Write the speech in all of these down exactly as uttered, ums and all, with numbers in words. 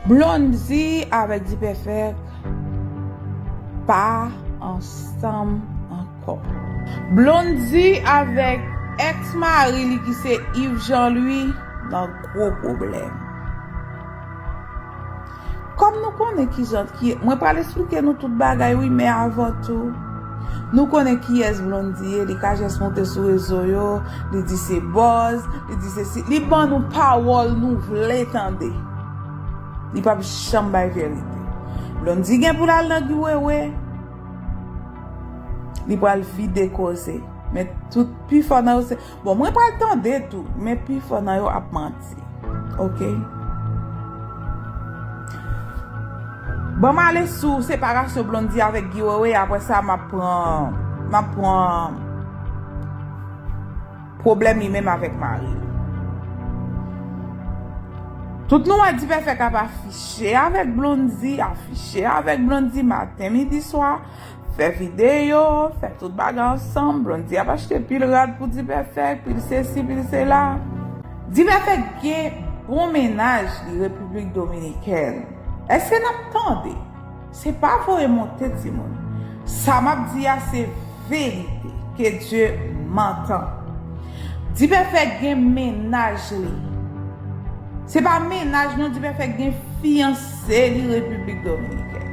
Blondy avèk Dipèfèk pa ansanm ankò. Blondy avèk èks mari li ki se Yves Jean Louis nan gwo pwoblèm. Kòm nou konnen kijan ki, mwen pral esplike nou tout bagay wi, men avan tou, nou konnen kiyès Blondy ye, li ka jès monte sou rezo yo, li di se buzz, li di se si, li ban nou pawòl nou vle tande. Li p ap janm bay verite. Blondy gen pou l al nan Guy Wewe, li pral vide koze. Men tout pifò nan yo se, bon, mwen pral tande tou, men pifò nan yo ap manti. Oke? Ban m ale sou separasyon Blondy avèk Guy Wewe, apre sa, m ap pran, m ap pran pwoblèm li menm avèk mari l. Tout nou wè Dipèfèk ap afiche avèk Blondy, afiche avèk Blondy maten, midi, swa, fè videyo, fè tout bagay ansanm. Blondy ap achte pil rad pou Dipèfèk, pil sesi, pil sela. Dipèfèk gen bon mennaj li Repiblik Dominikèn. Èske n ap tande? Se pa voye monte, timoun. Sa m ap di a se verite. Que Dieu m'entend. Dipèfèk gen mennaj li. Se pa mennaj non, Dipèfèk gen fiyanse li Repiblik Dominikèn.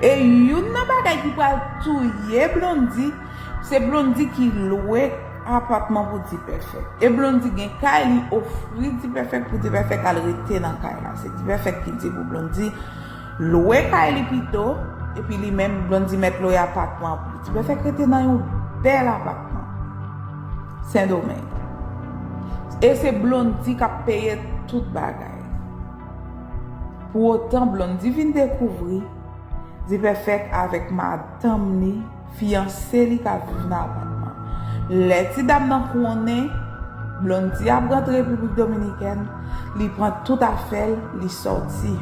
E youn nan bagay ki pral touye Blondy, se Blondy ki lwe apatman pou Dipèfèk. E Blondy gen kay li ofri Dipèfèk pou Dipèfèk al rete nan kay la. Se Dipèfèk ki di pou Blondy lwe kay li pito, epi li menm Blondy mèt lwe apatman pou li. Dipèfèk rete nan yon bèl apatman Sendomeng. E se Blondy k ap peye tout bagay. Pou otan, Blondy vin dekouvri Dipèfèk avèk madanm li, fiyanse li k ap viv nan apatman. Lè ti dam nan konnen Blondy ap rantre Repiblik Dominikèn, li pran tout afè l, li sòti.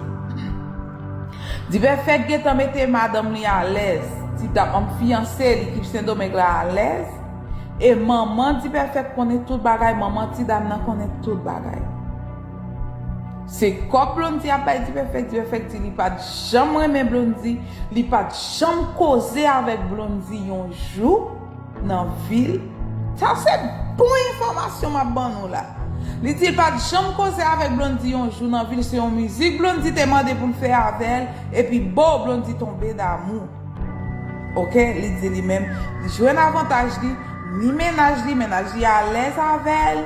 Dipèfèk gentan mete madanm li alèz, ti dam, fiyanse li ki Sendomeng la alèz, e manman Dipèfèk konnen tout bagay, manman ti dam nan konnen tout bagay. Se kòb Blondy ap bay Dipèfèk, Dipèfèk di li pa t janm renmen Blondy, li pa t janm koze avèk Blondy yon jou nan vi l. Sa se bon enfòmasyon m ap ban nou la. Li di l pa t janm koze avèk Blondy yon jou nan vi l, se yon mizik Blondy te mande pou l fè avè l, epi bo, Blondy tonbe damou. Oke, li di li menm, li jwenn avantaj li, ni mennaj li, mennaj li alèz avè l,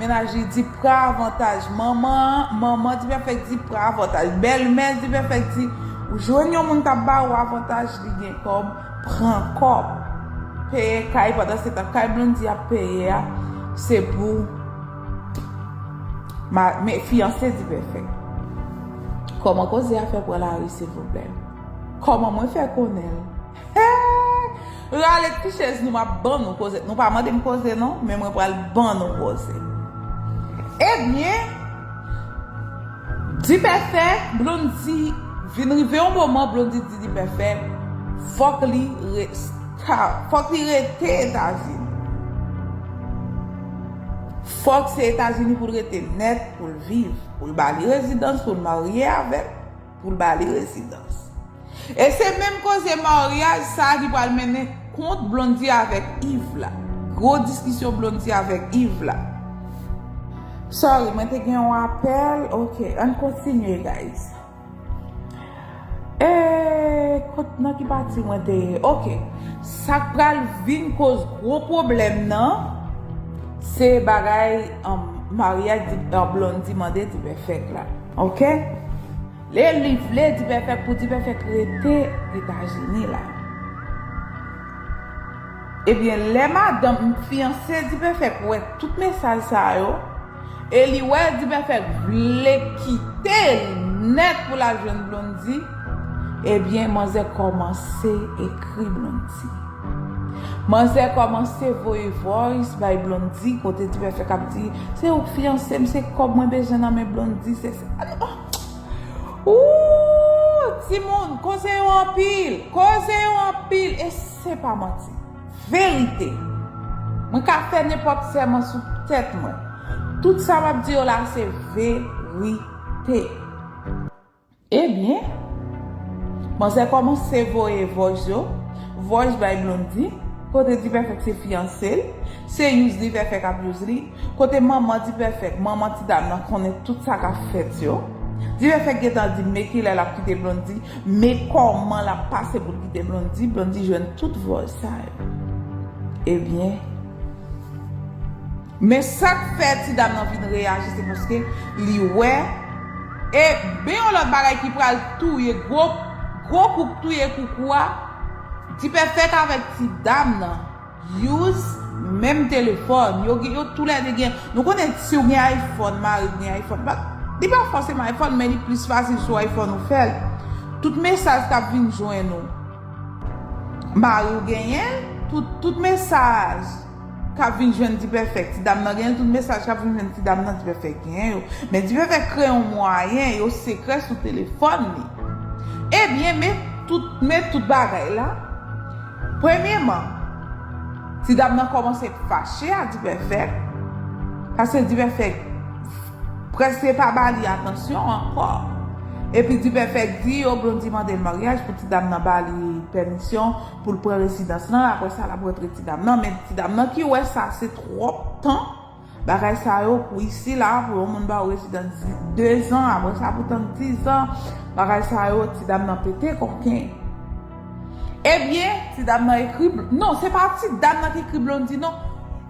mennaj li di pran avantaj manman an, manman Dipèfèk di pran avantaj, bèlmè Dipèfèk di ou jwenn yon moun k ap ba ou avantaj, li gen kòb, pran kòb, peye kay, pandan se tan kay Blondy ap peye a, se pou ma, men fiyanse Dipèfèk. Kòman koze a fè pran lari, silvouplè? Kòman mwen fè konnen l? Rale ti chèz nou, m ap ban nou koze. Nou pa mande m koze non, men mwen pral ban nou koze. Ebyen, Dipèfèk, Blondy, vin rive yon moman, Blondy di Dipèfèk, fòk li re-, fòk li rete Etazini. Fòk se Etazini pou l rete nèt, pou l viv, pou l ba li rezidans, pou l marye avè l, pou l ba li rezidans. E se menm koze maryaj sa a ki pral mennen kont Blondy avèk Yves la. Gwo diskisyon Blondy avèk Yves la. Sorry, mwen te gen yon apèl. Ok, ann kontinye, guys. E kot, nan ki pati mwen te ye? Ok. Sa k pral vin koz gwo pwoblèm nan, se bagay, um, maryaj di, uh, Blondy mande Dipèfèk la. Ok? Lè li vle Dipèfèk pou Dipèfèk rete Etazini la. Ebyen, lè madanm fiyanse Dipèfèk wè tout mesaj sa yo, e li wè Dipèfèk vle kite l nèt pou l al jwenn Blondy, ebyen, manzè kòmanse ekri Blondy. Manzè kòmanse voye voice bay Blondy, kote Dipèfèk ap di, se ou k fiyanse m, se kòb mwen bezwen nan men Blondy, se, se, oh! Ooh, timoun, koze yo anpil, koze yo anpil, e se pa manti. Verite. Mwen ka fè nenpòt sèman sou tèt mwen. Tout sa m ap di yo la se verite. Ebyen, manzè kòmanse voye vòj yo, vòj bay Blondy, kote Dipèfèk se fiyanse l, se use Dipèfèk ap use li, kote manman Dipèfèk, manman ti dam nan konnen tout sa k ap fèt yo. Dipèfèk gentan di men kilè l ap kite Blondy, men kòman l ap pase pou l kite Blondy, Blondy jwenn tout vòj sa yo. Ebyen, men sa k fè ti dam nan vin reyaji, se paske li wè, e gen yon lòt bagay ki pral touye gwo, gwo kou k touye koukou a, Dipèfèk avèk ti dam nan use menm telefòn. Yo gen, yo toulède gen. Nou konnen si w gen iPhone, mari w gen iPhone. Li pa fòseman iPhone, men li plis fasil sou iPhone ou fè l. Tout mesaj k ap vin jwenn ou, mari w genyen l. Tout, tout mesaj k ap vin jwenn Dipèfèk, ti dam nan genyen l. Tout mesaj k ap vin jwenn ti dam nan, Dipèfèk genyen yo. Men Dipèfèk kreye yon mwayen, yo sekrè sou telefòn li. Ebyen, men tout, men tout bagay la. Premyèman, ti dam nan kòmanse fache a Dipèfèk, paske Dipèfèk prèske pa ba li atansyon ankò. Epi Dipèfèk di yo Blondy mande l maryaj pou ti dam nan ba li pèmisyon pou l pran rezidans lan, apre sa l ap rantre ti dam nan, men ti dam nan ki wè sa se twòp tan. Bagay sa yo pou isi la, pou yon moun ba w rezidans dezan, apre sa pou tann dizan, bagay sa yo, ti dam nan pete koken. Ebyen, ti dam nan ekri Bl-, non, se pa ti dam nan ki ekri Blondy, non.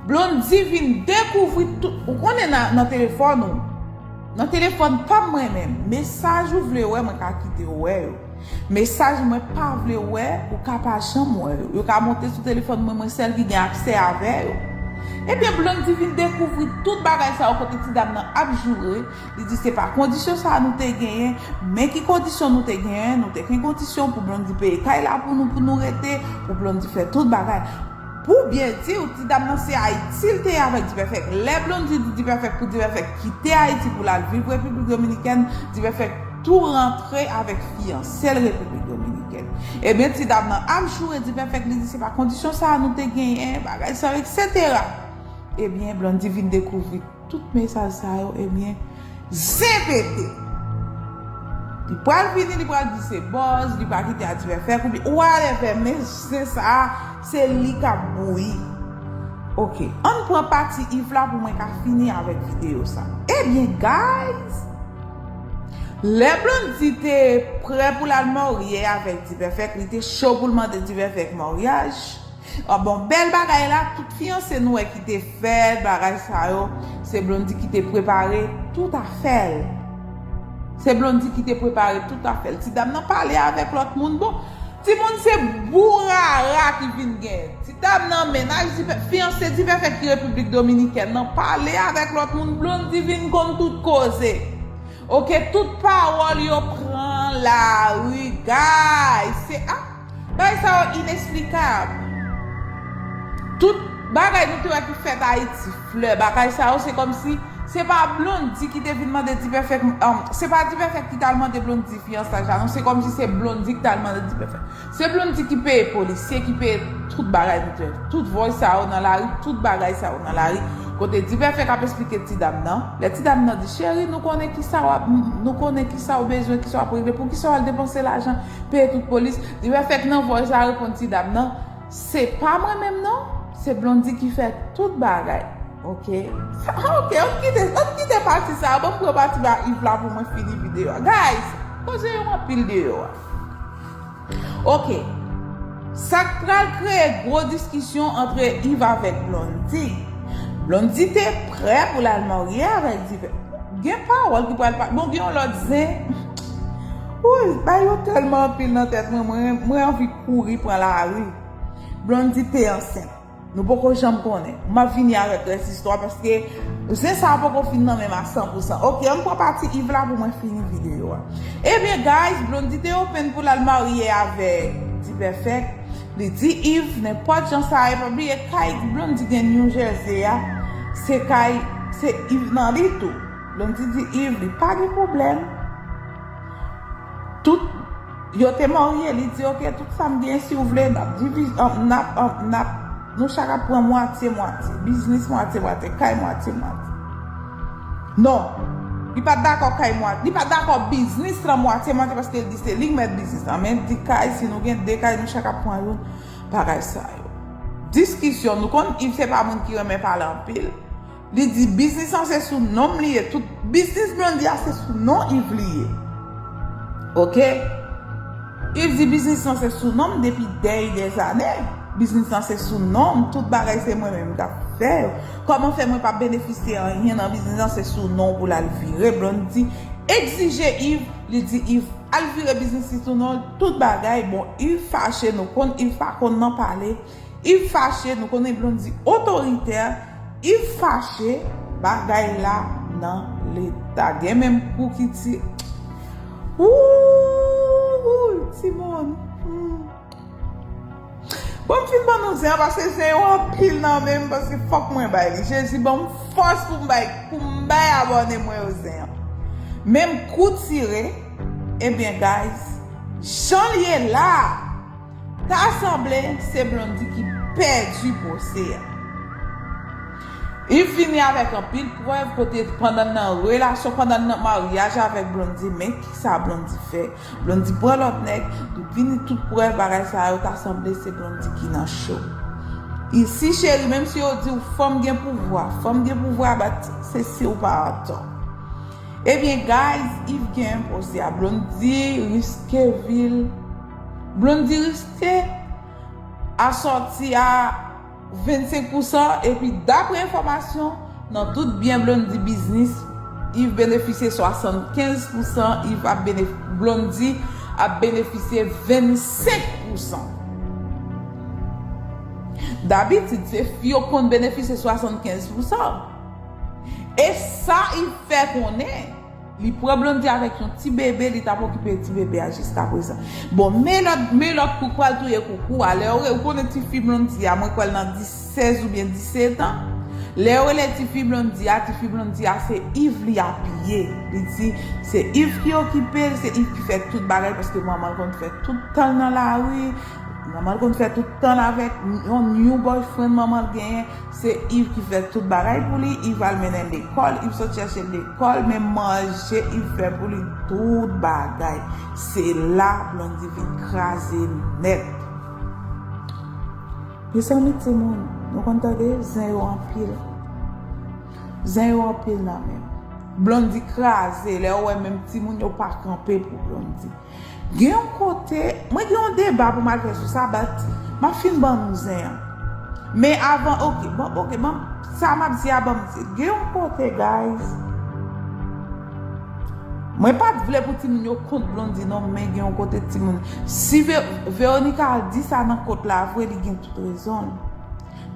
Blondy vin dekouvri tout, ou konnen nan, nan telefòn ou. Nan telefòn pa m mwen menm, mesaj ou vle wè, mwen ka kite w wè yo. Mesaj mwen pa vle wè, ou ka pa janm wè yo. Yo ka monte sou telefòn mwen, mwen sèl ki gen aksè avè yo. Ebyen, Blondy vin dekouvri tout bagay sa yo kote ti dam nan ap joure. Li di se pa kondisyon sa nou te genyen, men ki kondisyon nou te genyen, nou te gen kondisyon pou Blondy peye kay la pou nou, pou nou rete, pou Blondy fè tout bagay. Pou byen di w, ti dam nan se Ayiti l te ye avèk Dipèfèk. Lè Blondy di Dipèfèk pou Dipèfèk kite Ayiti pou l al viv Repiblik Dominikèn, Dipèfèk tou rantre avèk fiyanse l Repiblik Dominikèn. Ebyen, ti dam nan ap joure Dipèfèk, li di se pa kondisyon sa a nou te genyen, bagay sa yo, etsetera. Ebyen, Blondy vin dekouvri tout mesaj sa yo, ebyen, zen pete. Li pral vini, li pral di se bòz, li pa kite a Dipèfèk, oubyen whatever, men zen sa a, se li k ap bouyi. Ok, ann pran pati Yves la pou mwen ka fini avèk videyo sa. Ebyen, guys, lè Blondy te prè pou l al marye avèk Dipèfèk, li te cho pou l mande Dipèfèk maryaj. Ah, bon, bèl bagay la, tout fiyanse nou wè ki te fèt, bagay sa yo, se Blondy ki te prepare tout afè l. Se Blondy ki te prepare tout afè l. Ti dam nan pale avèk lòt moun, bon, timoun se bourara ki vin gen. Ti dam nan mennaj Dipè-, fiyanse Dipèfèk ki Repiblik Dominikèn nan pale avèk lòt moun, Blondy vin konn tout koze. Ok, tout pawòl yo pran lari, guys. Se, ah, bagay sa yo inesplikab. Tout bagay nou te wè ki fèt Ayiti, flè, bagay sa yo, se kòmsi se pa Blondy ki te vin mande Dipèfèk, um, se pa Dipèfèk ki t al mande Blondy fiyansaj la, non, se kòmsi se Blondy ki t al mande Dipèfèk. Se Blondy ki peye polisye, ki peye tout bagay nou te. Tout vòj sa yo nan lari, tout bagay sa yo nan lari. Kote Dipèfèk ap esplike ti dam nan. Lè ti dam nan di, cheri, nou konnen ki sa w ap, nou konnen ki sa w bezwen, ki sa w ap regle, pou ki sa w al depanse lajan, peye tout polis. Dipèfèk nan vòj la reponn ti dam nan, se pa mwen menm non, se Blondy ki fè tout bagay. Ok. Sa, ok, ann kite, ann kite pati sa a. Ban m pran pati ba Yves la pou mwen fini videyo a. Guys, koze yo anpil deyò a. Ok. Sa k pral kreye gwo diskisyon antre Yves avèk Blondy. Blondy te prè pou l al marye avèk Dipèfèk. Gen pawòl ki pral pa-, bon, gen yon lòt zen. Woy, bagay yo tèlman anpil nan tèt mwen, mwen, mwen anvi kouri pran lari. Blondy te ansent. Nou poko janm konnen. M ap vini avèk rès istwa paske zen sa a poko fin nan men m a san pou san. Ok, ann pran pati Yves la pou mwen fini videyo a. Ebyen, guys, Blondy te open pou l al marye avèk Dipèfèk. Li di Yves, nenpòt jan sa ye, pa bliye kay Blondy gen New Jersey a, se kay, se Yves nan li tou. Blondy di Yves, li pa gen pwoblèm. Tout, yo te marye, li di, ok, tout sa m gen, si w vle, n ap divize, n ap, n ap, n ap, nou chak ap pran mwatye mwatye, biznis mwatye mwatye, kay mwatye mwatye. Non. Li pa t dakò kay mwatye, li pa t dakò biznis lan mwatye mwatye paske li di se li k mèt biznis lan. Men li di kay, si nou gen de kay, nou chak ap pran youn, bagay sa yo. Diskisyon, nou konn Yves se pa moun ki renmen pale anpil. Li di biznis lan se sou non m li ye. Tout biznis Blondy a se sou non Yves li ye. Oke? Yves di biznis lan se sou non m depi dèy dèzane. Biznis lan se sou non m. Tout bagay se mwen menm k ap fè yo. Kòman fè mwen pa benefisye anyen nan biznis lan se sou non w pou l al vire? Blondy egzije Yves, li di Yves al vire biznis li sou non l, tout bagay. Bon, Yves fache, nou konn Yves pa konn nan pale. Yves fache, nou konnen Blondy otoritè. Yves fache, bagay la nan leta. Gen menm kou ki ti. Wouy, timoun. Hmm. Bon, m fin ban nou zen an, paske zen yo anpil nan men m, paske fòk mwen bay li. Jezi, ban m fòs pou m bay, pou m bay abòne mwen yo zen an. Men m kou tire, ebyen, guys, jan l ye la, ta sanble se Blondy ki pèdi pwosè a. Yves vini avèk anpil prèv kote pandan l nan relasyon, pandan l nan maryaj avèk Blondy, men kisa Blondy fè? Blondy pran lòt nèg, li vini tout prèv bagay sa yo, ta sanble se Blondy ki nan cho. Isi cheri, menm si yo di w fanm gen pouvwa, fanm gen pouvwa, bat se si w pa antò. Ebyen, guys, Yves gen pwosè a. Blondy riske vi l. Blondy riske asòti a vennsenk pousan, epi dapre enfòmasyon, nan tout byen Blondy biznis, Yves benefisye swasannkenz pousan, Yves ap benef-, Blondy ap benefisye vennsenk pousan. Dabitid, se fi yo konn benefisye swasannkenz pousan. E sa Yves fè konnen, li pran Blondy avèk yon ti bebe, li t ap okipe ti bebe a jiskaprezan. Bon, men lòt, men lòt kou k pral touye koukou a. Lè yo re-, ou konnen tifi Blondy a, mwen kwè l nan dis, sèz oubyen disèt an. Lè yo rele tifi Blondy a, tifi Blondy a se Yves li apiye. Li di se Yves ki okipe l, se Yves ki fè tout bagay paske manman l konn fè tout tan l nan lari. Manman l konn fè tout tan l avèk yon new boyfriend manman l genyen. Se Yves ki fè tout bagay pou li, Yves al mennen l lekòl, Yves sot chèche l lekòl, menm manje, Yves fè pou li tout bagay. Se la Blondy vin kraze nèt. Mezanmi, timoun, nou konn tande zen yo anpil. Zen yo anpil nan men m. Blondy kraze, lè w wè menm timoun yo pa kanpe pou Blondy. Gen yon kote, mwen gen yon deba pou m al fè sou sa, but m ap fin ban nou zen an. Men avan, oke, bon, oke, bon, sa m ap di a, ban m di. Gen yon kote, guys, mwen pa t vle pou timoun yo kont Blondy non, men gen yon kote timoun. Si Ve-, Veronica al di sa nan kont la vre, li gen tout rezon l.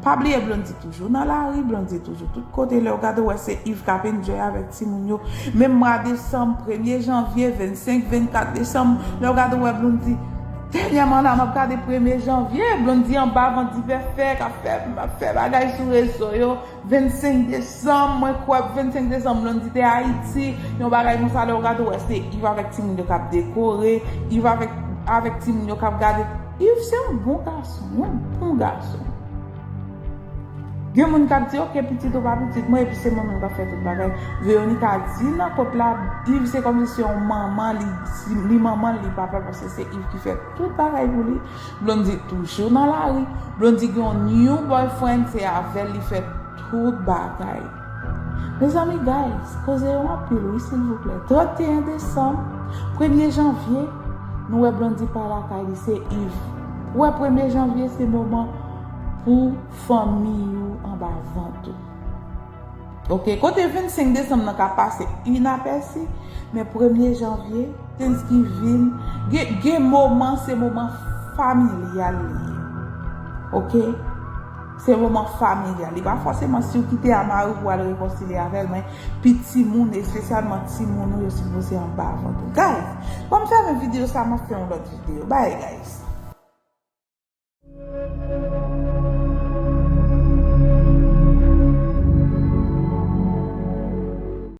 Pa bliye Blondy toujou nan lari, Blondy toujou tout kote. Lè w gade w wè se Yves k ap enjoy avèk timoun yo. Menm mwa desanm, premye janvye, vennsenk, vennkat desanm, lè w gade w wè Blondy. Dènyèman la, m ap gade premye janvye, Blondy anba van divèfè, k ap fè, ap fè bagay sou rezo yo. Vennsenk desanm, mwen kwè vennsenk desanm, Blondy te Ayiti, yon bagay konsa, lè w gade w wè se Yves avèk timoun yo k ap dekore, Yves avèk, avèk timoun yo k ap gade. Yves se yon bon gason, yon bon gason. Gen moun k ap di, "Oke, pitit ou pa pitit mwen, epi se mwen menm k ap fè tout bagay." Veronica di nan kont la, Yves se kòmsi se yon manman, li, li manman l, li papa l, paske se Yves ki fè tout bagay pou li. Blondy toujou nan lari. Blondy gen yon new boyfriend, se avè l li fè tout bagay. Mezanmi, guys, koze yo anpil, wi, silvouplè. Trannteyen desanm, premye janvye, nou wè Blondy pa lakay li, se Yves. Ou wè premye janvye, se moman pou fanmi ou anba vant ou. Oke, kote vennsenk desanm nan ka pase inapèsi, men premye janvye, Thanksgiving, gen, gen moman, se moman familyal li ye. Oke? Se moman familyal. Li pa fòseman si w kite a mari w pou al rekonsilye avè l, men pi timoun, espesyalman timoun ou, yo sipoze anba vant ou. Guys, ban m fèmen videyo sa, m ap fè yon lòt videyo. Bye, guys.